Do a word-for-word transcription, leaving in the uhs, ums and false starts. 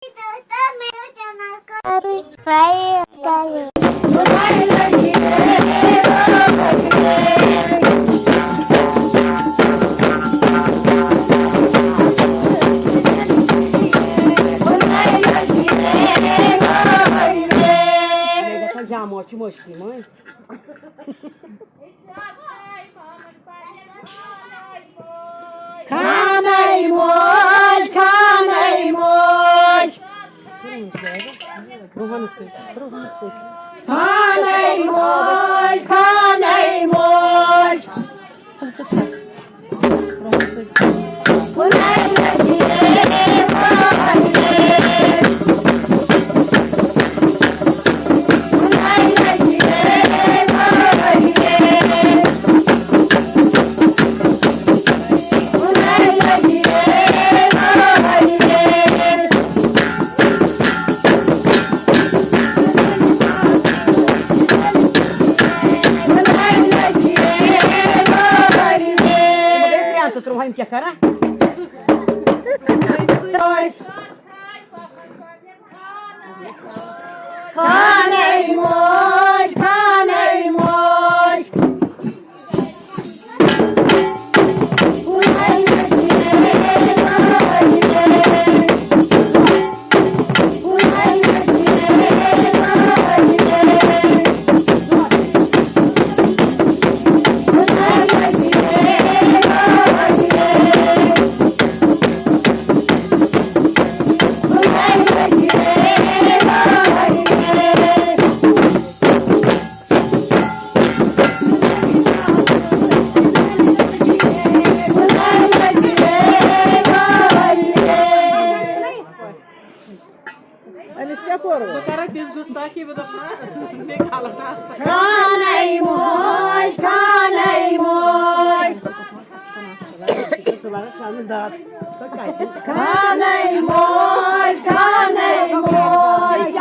Subscribe करें। گژھان جمع چھُ مٔشتٕے منٛز۔ خانَے موج، خانَے موج۔ برونٛہہ سۭتۍ، برونٛہہ سۭتۍ۔ خانَے موج، خانَے موج۔ ترٛوہِم کیٛاہ کران؟ خانَے موج، خانَے موج۔ أمِس کیٛاہ کوٚروٕ؟ بہٕ کَرٕ تِژھ گُستٲخی، بہٕ دَپہٕ نا، مےٚ غلط آسان۔ خانَے موج، خانَے موج۔ خانَے موج، خانَے موج۔